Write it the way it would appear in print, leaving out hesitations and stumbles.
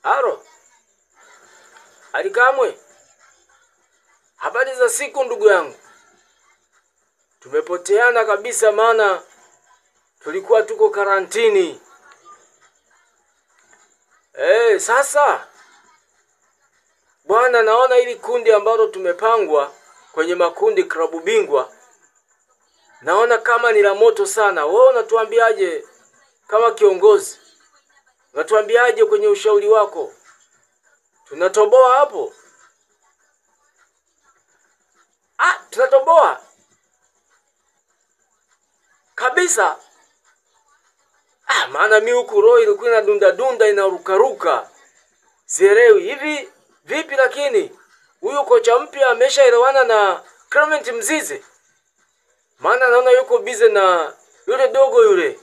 Halo Alikamwe, habari za siku ndugu yangu. Tumepoteana kabisa, maana tulikuwa tuko karantini. Sasa bwana, naona hili kundi ambalo tumepangwa kwenye makundi klabu bingwa, naona kama ni la moto sana. Wewe unatuambiaje kama kiongozi? Unatuambiaje kwenye ushauri wako? Tunatoboa hapo? Tunatoboa kabisa. Maana mi huku roho ilikuwa inadunda dunda inarukaruka, sielewi hivi vipi. Lakini huyu kocha mpya ameshaelewana na Clement Mzize? Maana naona yuko bize na yule dogo yule